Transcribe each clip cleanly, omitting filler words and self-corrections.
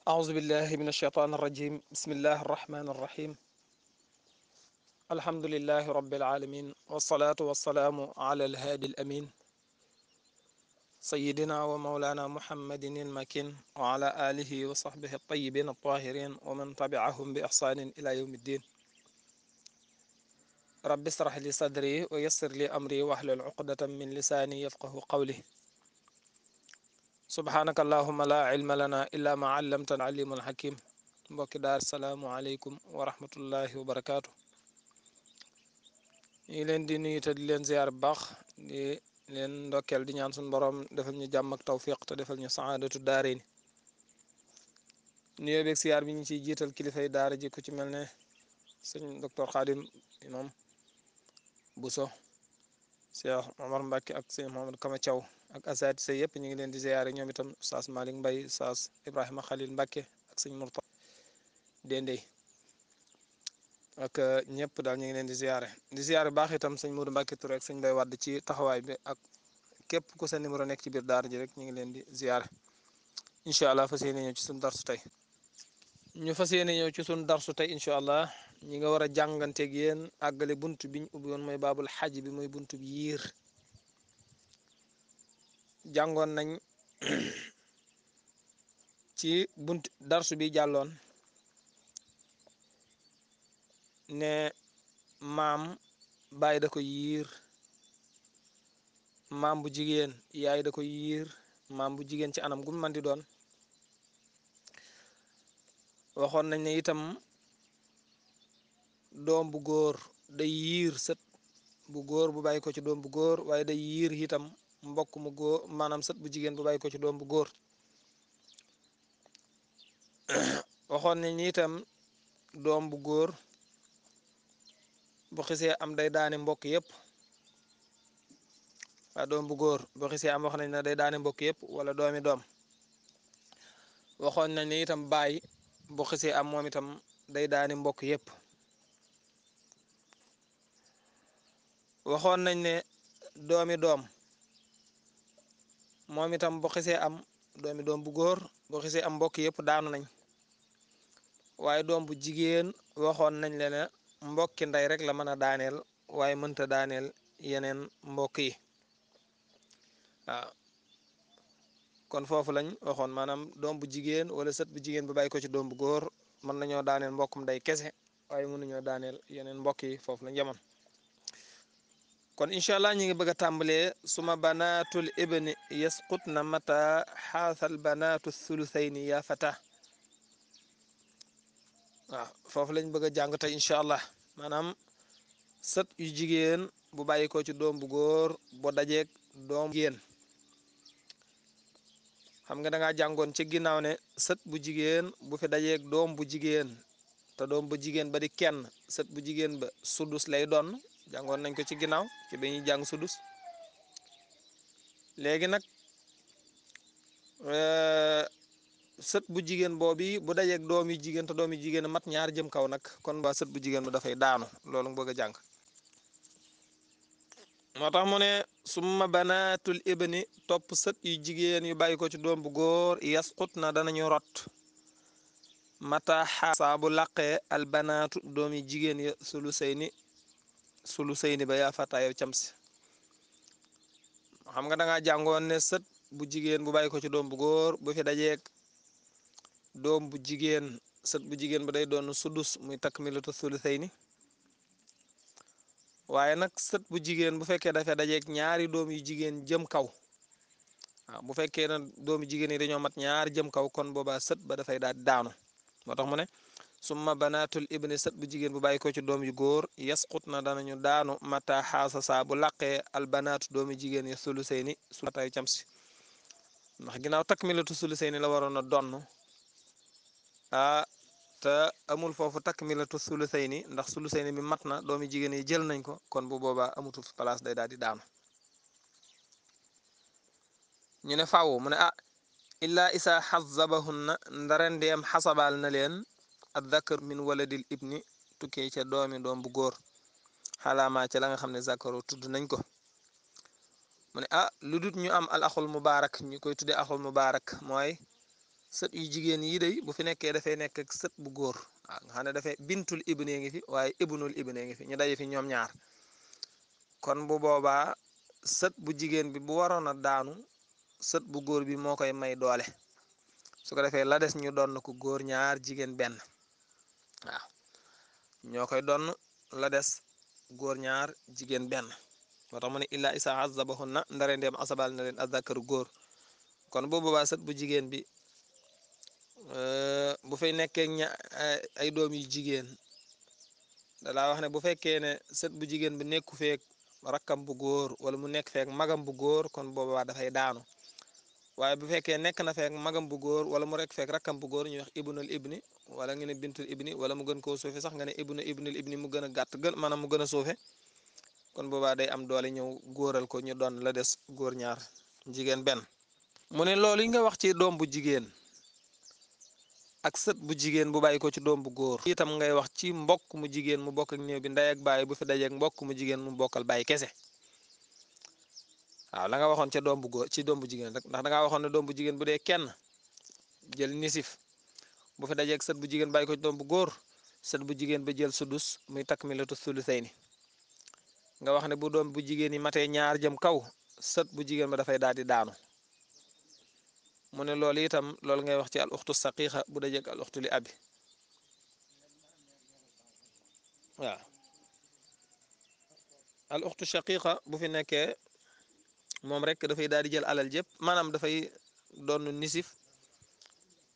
أعوذ بالله من الشيطان الرجيم بسم الله الرحمن الرحيم الحمد لله رب العالمين والصلاة والسلام على الهادي الأمين سيدنا ومولانا محمد المكين وعلى آله وصحبه الطيبين الطاهرين ومن تبعهم بإحسان إلى يوم الدين رب اشرح لي صدري ويسر لي أمري واحلل عقدة من لساني يفقه قولي سبحانك اللهم لا علم لنا إلا ما علمتنا العليم الحكيم mbokki daar salaamu aleykum wa rahmatullahi wa barakaatu ñu ngi leen di nuyu te di leen ziar bu baax di leen ndokkeel di ñaan suñu borom defal ñu jàmm ak tawfiq te defal ñu saadatu daarayni nuyoo beeg ziar bi ñu ciy jiital kilifay daara ji ku ci mel ne sëñ docteur Khadim imam Bousso Cheikh Omar Mbacke ak sëñ Mohamed Kama Thiaw ak asaati say yëpp ñu ngi leen di ziare ñoom itam Saas Malick Mbaye Saas Ibrahima Khalil Mbacke ak sëñ Mourtada Dendey ak ñëpp daal ñu ngi leen di ziare baax itam sëñ Modou Mbacke Touré ak sëñ Mbaye Wade ci taxawaay bi ak képp ku sa numéro nekk ci biir daara ji rek ñu ngi leen di ziare incha allah fas yéene ñëw ci suñu darsu tey incha allah ñi nga war a jànganteeg yéen àggale bunt biñ ubbi woon mooy baabul xaj bi mooy bunt bi yiir jàngoon nañ ci bunt darsu bi jàlloon ne maam baay da ko yiir maam bu jigéen yaay da ko yiir maam bu jigéen ci anam gu mu mën di doon waxoon nañ ne itam doom bu góor day yiir sët bu góor bu bàyyi ko ci doom bu góor waaye day yiir itam mbokk mu góor maanaam sët bu jigéen bu bàyyi ko ci doom bu góor waxoon nañ ni itam doom bu góor bu xisee am day daane mbokk yépp waaye doom bu góor bu xisee am wax nañ ne day daane mbokk yépp wala doomi doom waxoon nañ ne itam baay bu xisee am moom itam day daane mbokk yépp waxoon nañ ne doomi doom moom itam bu xisee am doomi doom bu góor bu xisee am mbokk yépp daanu nañ waaye doom bu jigéen waxoon nañ le ne mbokki ndey rek la mën a daaneel waaye mënta daaneel yeneen mbokk yi waaw kon foofu lañ waxoon maanaam doom bu jigéen wala sët bu jigéen bu bàyyi ko ci doom bu góor mën nañoo daaneel mbokkum ndey kese waaye mënuñoo daaneel yeneen mbokk yi foofu lañ yemoon kon incha allah ñi ngi bëgg a tàmbalee suma banaatul ibni yasqutna mata xaasal banaatu sulusayni ya fata waaw foofu lañ bëgg a jàng tey incha allah maanaam sët yu jigéen bu bàyyi ko ci doom bu góor bo dajeeg doom jigéen xam nga da ngaa jàngoon ci ginnaaw ne sët bu jigéen bu fi dajeeg doom bu jigéen te doom bu jigéen ba di kenn sët bu jigéen ba sudus lay doon jàngoon nañ ko ci ginnaaw ci ba ñuy jàng sudus léegi nag sët bu jigéen boobu bu dajeeg doom yu jigéen te doom yu jigéen mat ñaar jëm kaw nag kon ba sët bu jigéen bu dafay daanu loolu nga bëgg a jàng moo tax mu ne summa banaatul ibni topp sët yu jigéen yu bàyyi ko ci doom bu góor yasqut na danañu rot mata xaasa bu laqee albanaatu doom yi jigéen ya sulusayni ba yaa fata yow cam si xam nga da ngaa jàngoon ne sët bu jigéen bu bàyyi ko ci doom bu góor bu fi dajeeg doom bu jigéen sët bu jigéen ba day doon sudus muy takmilatu sulusayni waaye nag sët bu jigéen bu fekkee dafay dajeeg ñaari doom yu jigéen jëm kaw waaw bu fekkee ne doomu jigéen yi dañoo mat ñaari jëm kaw kon boobaa sët ba dafay daal di daanu moo tax mu ne summa banaatul ibni sët bu jigéen bu bàyyi ko ci doom yu góor yasqut na danañu daanu mata xaasa saa bu laqee albanaatu doomu jigéen yi sulusayni su mataayu cam si ndax ginnaaw takmilatu sulusayni la waroon a donn te amul foofu takmilatu sulusayni ndax sulusayni bi mat na doomi jigéen yi jël nañ ko kon bu boobaa amutul place day daal di daanu ñu ne faaw mu ne illa isa xazabahunna ndarendeem xasabaal na leen addakar min waladil ibni tukkee ca doom bu góor xalaamaa ca la nga xam ne zakaro tudd nañ ko mu ne lu dut ñu am al axul mubaarak ñu koy tuddee axul mubaarak mooy sët yu jigéen yi day bu fi nekkee dafay nekk ak sët bu góor waaw nga xam ne dafay bintul ibnee ngi fi waaye ibnul ibnee ngi fi ñu daje fi ñoom ñaar kon bu boobaa sët bu jigéen bi bu waroon a daanu sët bu góor bi moo koy may doole su ko defee la des ñu doon ko góor ñaar jigéen benn waaw ñoo koy doon la des góor ñaar jigéen benn moo tax mu ne illaa isa azabahunna ndare ndeem asabal na leen azakaru góor kon bu boobaa sët bu jigéen bi bu fay nekkee ay doom yu jigéen dalaa wax ne bu fekkee ne sët bu jigéen bi nekku feek rakkam bu góor wala mu nekk feek magam bu góor kon boobaa dafay daanu waaye bu fekkee nekk na feek magam bu góor wala mu rek feek rakkam bu góor ñuy wax ibnul ibni wala nga ne bintul ibni wala mu gën koo suufe sax nga ne ibnul ibni mu gën a gàtt gën maanaam mu gën a suufe kon boobaa day am doole ñëw góoral ko ñu doon la des góor ñaar jigéen benn mu ne loolu yi nga wax ci doom bu jigéen ak sët bu jigéen bu bàyyi ko ci doom bu góor itam ngay wax ci mbokk mu jigéen mu bokk ak néew bi ndey ak baay bu fi dajeek mbokk mu jigéen mu bokkal baay kese waaw la nga waxoon ca doom bu góor ci doom bu jigéen rek ndax dangaa waxoon ne doom bu jigéen bu dee kenn jël nisif bu fi dajeek sët bu jigéen bàyyi ko ci doom bu góor sët bu jigéen ba jël sudus muy takmilatu sulusayni nga wax ne bu doom bu jigéen yi matee ñaar jëm kaw sët bu jigéen ba dafay daal di daanu mu ne loolu itam loolu ngay wax ci al uxtu saqiixa bu dajeek al uxtu li abi waaw al uxtu shaqiiqa bu fi nekkee moom rek dafay daal di jël alal jëpp maanaam dafay doon nisif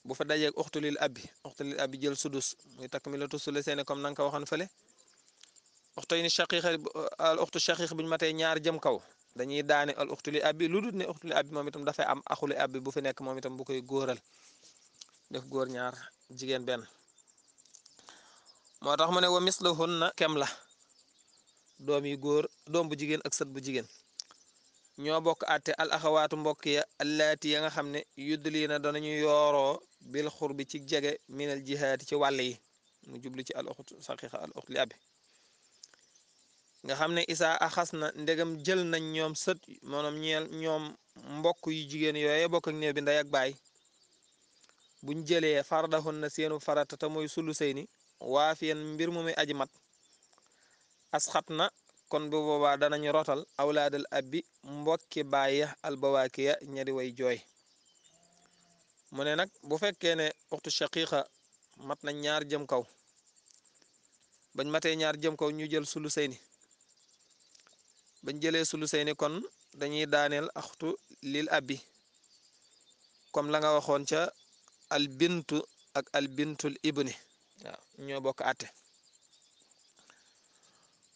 bu fa dajeek uxtu lil abi jël sudus muy takmilatu sulusayni comme na nga ko waxoon fële uxtu yi ni shaqiiqa al uxtu shaqiiq bu ñu matee ñaar jëm kaw dañuy daane al uxtu li abi lu dul ne uxtu li abi moom itam dafay am axuli abi bu fi nekk moom itam bu koy góoral def góor ñaar jigéen benn moo tax mu ne wa mislahunna kem la doom yu góor doom bu jigéen ak sët bu jigéen ñoo bokk àtte al axawaatu mbokk ya allaati ya nga xam ne yuddlii na danañu yooroo bil xur bi ci jege minal jihaati ci wàll yi mu jublu ci al uxtu saqiiqa al uxtu li abi nga xam ne isaa axas na ndegam jël nañ ñoom sët maanaam ñeel ñoom mbokk yu jigéen yooye bokk ak néew bi ndey ak baay buñ jëlee fardahun na seenu farata te mooy sulusayni waafiyan mbir mu muy aji mat asxat na kon bu boobaa danañu rotal awlaadal abbi mbokki baaya albawaakiya ñari way jooy mu ne nag bu fekkee ne uxtu shaqiiqa mat na ñaar jëm kaw bañ matee ñaar jëm kaw ñu jël sulusayni bañ jëlee sulusayni kon dañuy daaneel axtu lil abi comme la nga waxoon ca al bintu ak al bintul ibni waaw ñoo bokk àtte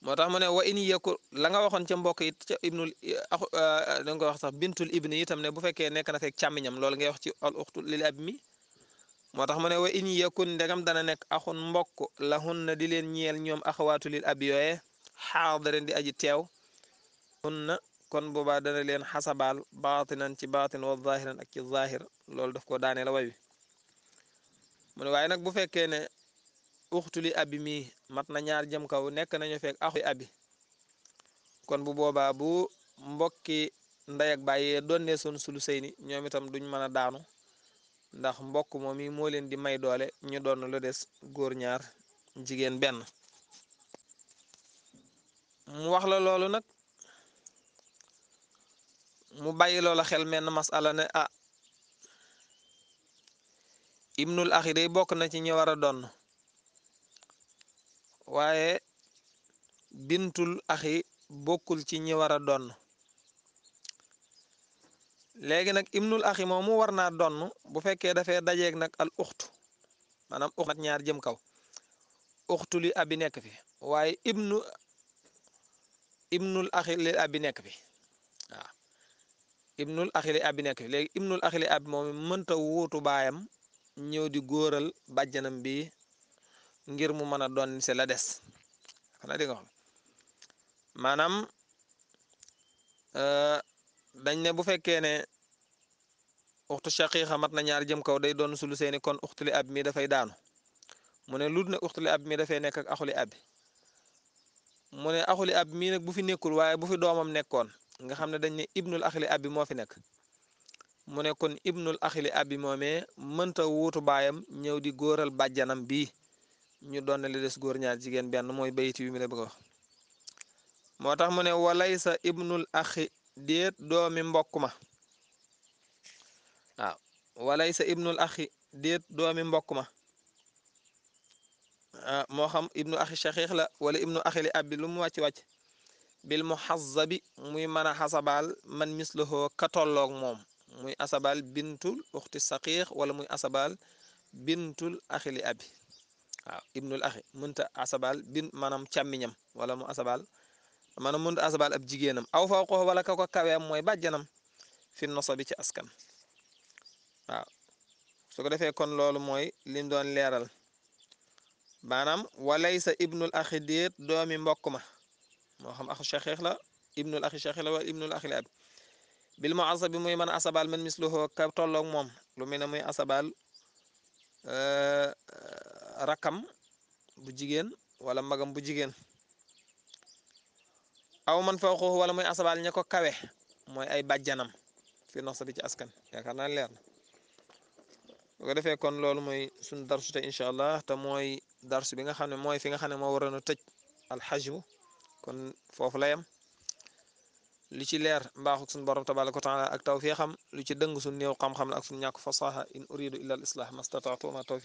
moo tax mu ne wa in yeku la nga waxoon ca mbokk it ca ibnul da nga koy wax sax bintul ibni itam ne bu fekkee nekk na fekk càmmiñam loolu ngay wax ci al uxtu lil abi mi moo tax mu ne wa in yekun ndegam dana nekk axun mbokk la hun na di leen ñeel ñoom axawaatu lil abi yooye xaadirin di aji teew hun na kon boobaa dana leen xasabaal baatinan ci baatin wa zahiran ak ci zahir loolu daf ko daanee la way wi mu ne waaye nag bu fekkee ne uxtu li abi mii mat na ñaar jëm kaw nekk nañu fekk axu abi kon bu boobaa bu mbokki ndey ak bàyyee doonne son sulu sëyni ñoom itam duñ mën a daanu ndax mbokk moom yi moo leen di may doole ñu doon lu des góor ñaar jigéen benn mu wax la loolu nag mu bàyyi loola xel menn masala ne ah ibnul axi day bokk na ci ñi war a doon waaye bintul axi bokkul ci ñi war a doon léegi nag ibnul axi moom mu war naa donn bu fekkee dafay dajeeg nag al uxtu maanaam uxtu mat ñaar jëm kaw uxtu li abi nekk fi waaye ibnul axi li abi nekk fi waaw ibnul axi li abi nekk fi léegi ibnul axi li abi moom mënta wuutu baayam ñëw di góoral bàjjanam bi ngir mu mën a doon se la des xanaa di nga xam maanaam dañ ne bu fekkee ne uxtu shaqiiqa mat na ñaar jëm kaw day doon sulu seeni kon uxtu li ab mi dafay daanu mu ne lu ne uxtu li ab mi dafay nekk ak axuli ab mu ne axuli ab mii nag bu fi nekkul waaye bu fi doomam nekkoon nga xam ne dañ ne ibnul axuli ab bi moo fi nekk mu ne kon ibnul axili abi moomee mënta wuutu baayam ñëw di góoral bàjjanam bii ñu doon li des góor ñaar jigéen benn mooy bayit yu mu la bëgg a wax moo tax mu ne walaysa ibnul axi déet doomi mbokk ma waaw walaysa ibnul axi déet doomi mbokk ma moo xam ibnu axi shaqiq la wala ibnu axili abi lu mu wàcc-wàcc bil muhazzabi muy mën a xasabaal man mislohoo ka tolloog moom muy asabal bintul uxti saqiq wala muy asabal bintul axili abi waaw ibnul axi mënta asabal bin maanaam càmmiñam wala mu asabal maanaam mënta asabal ab jigéenam aw fawqo wala ka ko kaweem mooy bàjjanam fi nosabi ci askan waaw su ko defee kon loolu mooy lim doon leeral maanaam walaysa ibnul axi déet doomi mbokk ma moo xam axu shaqiq la ibnul axi shaqiq la wala ibnul axi la ab bil muassab bi muy mën a asabal man misluhu ka tolloog moom lu mel ne muy asabal rakam bu jigéen wala magam bu jigéen aw man fawqahu wala muy asabal ña ko kawe mooy ay bàjjanam fi nox sa bi ci askan yaakaar naa leer na bu ko defee kon loolu mooy suñu darsu te incha allah te mooy darsu bi nga xam ne mooy fi nga xam ne moo waroon a tëj alxajbu kon foofu la yem li ci leer mbaaxuk suñu borom tabaraka wa taala ak tawfiixam lu ci dëng suñu néew xam-xam la ak suñu ñàkk fasaha in uridu illa al islah mastataatu ma tawfiq